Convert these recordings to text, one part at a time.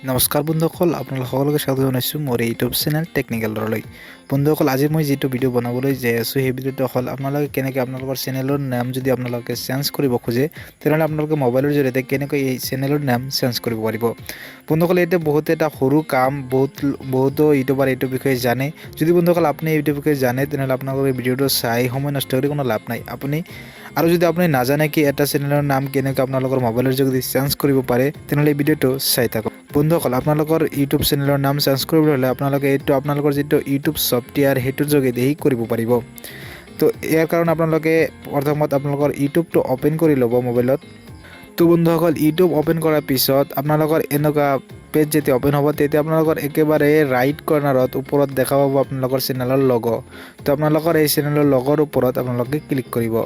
নমস্কাৰ বন্ধুসকল, আপোনালোক সকলোকে স্বাগত জনাইছোঁ মোৰ ইউটিউব চেনেল টেকনিকেললৈ। বন্ধুসকল, আজি মই যিটো ভিডিঅ' বনাবলৈ যাই আছোঁ, সেই ভিডিঅ'টো হ'ল আপোনালোকে কেনেকৈ আপোনালোকৰ চেনেলৰ নাম যদি আপোনালোকে চেঞ্জ কৰিব খোজে, তেনেহ'লে আপোনালোকে মোবাইলৰ জৰিয়তে কেনেকৈ এই চেনেলৰ নাম চেঞ্জ কৰিব পাৰিব। বন্ধুসকল, এইটো বহুত এটা সৰু কাম। বহুতো ইউটিউবাৰ এইটো বিষয়ে জানে। যদি বন্ধুসকল, আপুনি এইটো বিষয়ে জানে, তেনেহ'লে আপোনালোকৰ এই ভিডিঅ'টো চাই সময় নষ্ট কৰি কোনো লাভ নাই আপুনি। আৰু যদি আপুনি নাজানে কি এটা চেনেলৰ নাম কেনেকৈ আপোনালোকৰ মোবাইলৰ যোগেদি চেঞ্জ কৰিব পাৰে, তেনেহ'লে এই ভিডিঅ'টো চাই থাকক। বন্ধুসকল, আপোনালোকৰ ইউটিউব চেনেলৰ নাম চেঞ্জ কৰিবলৈ হ'লে আপোনালোকে এইটো আপোনালোকৰ যিটো ইউটিউব ছফ্টৱেৰ, সেইটোৰ যোগেদিহে কৰিব পাৰিব। তো ইয়াৰ কাৰণে আপোনালোকে প্ৰথমত আপোনালোকৰ ইউটিউবটো অ'পেন কৰি ল'ব মোবাইলত। তো বন্ধুসকল, ইউটিউব অ'পেন কৰাৰ পিছত আপোনালোকৰ এনেকুৱা পেজ যেতিয়া অ'পেন হ'ব, তেতিয়া আপোনালোকৰ একেবাৰে ৰাইট কৰ্ণাৰত ওপৰত দেখা পাব আপোনালোকৰ চেনেলৰ লগ'। তো আপোনালোকৰ এই চেনেলৰ লগৰ ওপৰত আপোনালোকে ক্লিক কৰিব।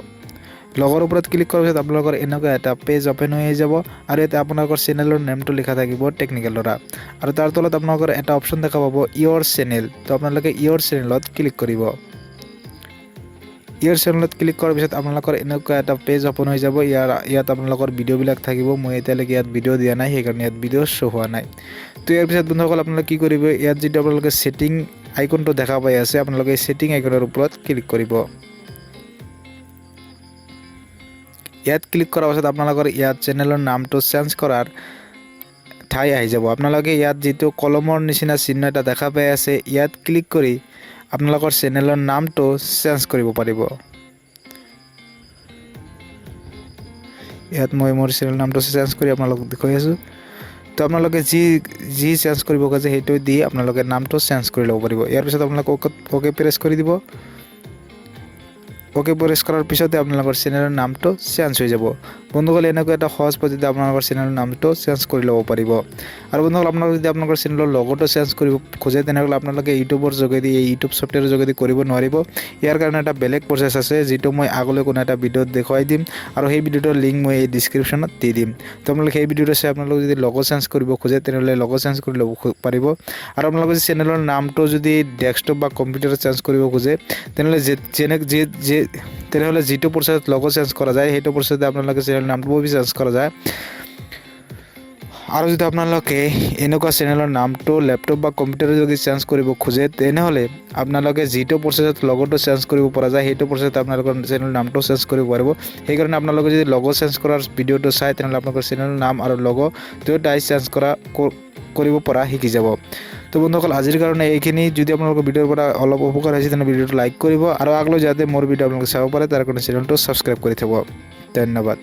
লগৰ ওপৰত ক্লিক কৰাৰ পিছত আপোনালোকৰ এনেকুৱা এটা পেজ অ'পেন হৈ যাব আৰু ইয়াতে আপোনালোকৰ চেনেলৰ নেমটো লিখা থাকিব টেকনিকেল ল'ৰা আৰু তাৰ তলত আপোনালোকৰ এটা অপশ্যন দেখা পাব ইয়ৰ চেনেল। তো আপোনালোকে ইয়ৰ চেনেলত ক্লিক কৰিব। ইয়ৰ চেনেলত ক্লিক কৰাৰ পিছত আপোনালোকৰ এনেকুৱা এটা পেজ অ'পেন হৈ যাব। ইয়াত আপোনালোকৰ ভিডিঅ'বিলাক থাকিব। মই এতিয়ালৈকে ইয়াত ভিডিঅ' দিয়া নাই, সেইকাৰণে ইয়াত ভিডিঅ' শ্ব' হোৱা নাই। তো ইয়াৰ পিছত বন্ধুসকল, আপোনালোকে কি কৰিব? ইয়াত যিটো আপোনালোকে ছেটিং আইকনটো দেখা পাই আছে, আপোনালোকে এই ছেটিং আইকনৰ ওপৰত ক্লিক কৰিব। ইয়াত ক্লিক কৰাৰ পাছত আপোনালোকৰ ইয়াত চেনেলৰ নামটো চেঞ্জ কৰাৰ ঠাই আহি যাব। আপোনালোকে ইয়াত যিটো কলমৰ নিচিনা চিহ্ন এটা দেখা পাই আছে, ইয়াত ক্লিক কৰি আপোনালোকৰ চেনেলৰ নামটো চেঞ্জ কৰিব পাৰিব। ইয়াত মই মোৰ চেনেল নামটো চেঞ্জ কৰি আপোনালোকক দেখুৱাই আছোঁ। তো আপোনালোকে যি যি চেঞ্জ কৰিব খোজে, সেইটো দি আপোনালোকে নামটো চেঞ্জ কৰি ল'ব পাৰিব। ইয়াৰ পিছত আপোনালোকে অ'কে প্ৰেছ কৰি দিব। অ'কে প্ৰেছ কৰাৰ পিছতে আপোনালোকৰ চেনেলৰ নামটো চেঞ্জ হৈ যাব। বন্ধুসকল, এনেকুৱা এটা সহজ পদ্ধতিতে আপোনালোকৰ চেনেলৰ নামটো চেঞ্জ কৰি ল'ব পাৰিব। আৰু বন্ধুসকল, আপোনালোকে যদি আপোনালোকৰ চেনেলৰ লগটো চেঞ্জ কৰিব খোজে, তেনেহ'লে আপোনালোকে ইউটিউবৰ যোগেদি, এই ইউটিউব ছফ্টৱেৰৰ যোগেদি কৰিব নোৱাৰিব। ইয়াৰ কাৰণে এটা বেলেগ প্ৰচেছ আছে, যিটো মই আগলৈ কোনো এটা ভিডিঅ'ত দেখুৱাই দিম আৰু সেই ভিডিঅ'টোৰ লিংক মই এই ডিছক্ৰিপশ্যনত দি দিম। তো আপোনালোকে সেই ভিডিঅ'টো চাই আপোনালোকে যদি লগো চেঞ্জ কৰিব খোজে, তেনেহ'লে লগো চেঞ্জ কৰি ল'ব পাৰিব। আৰু আপোনালোকে যদি চেনেলৰ নামটো যদি ডেস্কটপ বা কম্পিউটাৰত চেঞ্জ কৰিব খোজে, তেনেহ'লে যেনে যি যি তেনেহ'লে যিটো প্ৰচেছত লগো চেঞ্জ কৰা যায়, সেইটো প্ৰচেছতে আপোনালোকে চেনেলৰ নামটো বি চেঞ্জ কৰা যায়। আৰু যদি আপোনালোকে এনেকুৱা চেনেলৰ নামটো লেপটপ বা কম্পিউটাৰত যদি চেঞ্জ কৰিব খোজে, তেনেহ'লে আপোনালোকে যিটো প্ৰচেছত লগটো চেঞ্জ কৰিব পৰা যায়, সেইটো প্ৰচেছত আপোনালোকৰ চেনেলৰ নামটো চেঞ্জ কৰিব পাৰিব। সেইকাৰণে আপোনালোকে যদি লগো চেঞ্জ কৰাৰ ভিডিঅ'টো চায়, তেনেহ'লে আপোনালোকৰ চেনেলৰ নাম আৰু লগো দুয়োটাই চেঞ্জ কৰিব পৰা শিকি যাব। তো বন্ধুসকল, আজিৰ কাৰণে এইখিনি। যদি আপোনালোকৰ ভিডিঅ'ৰ পৰা অলপ উপকাৰ হৈছে, তেনেহ'লে ভিডিঅ'টো লাইক কৰিব আৰু আগলৈ যাতে মোৰ ভিডিঅ' আপোনালোকে চাব পাৰে, তাৰ কাৰণে চেনেলটো ছাবস্ক্ৰাইব কৰি থ'ব। ধন্যবাদ।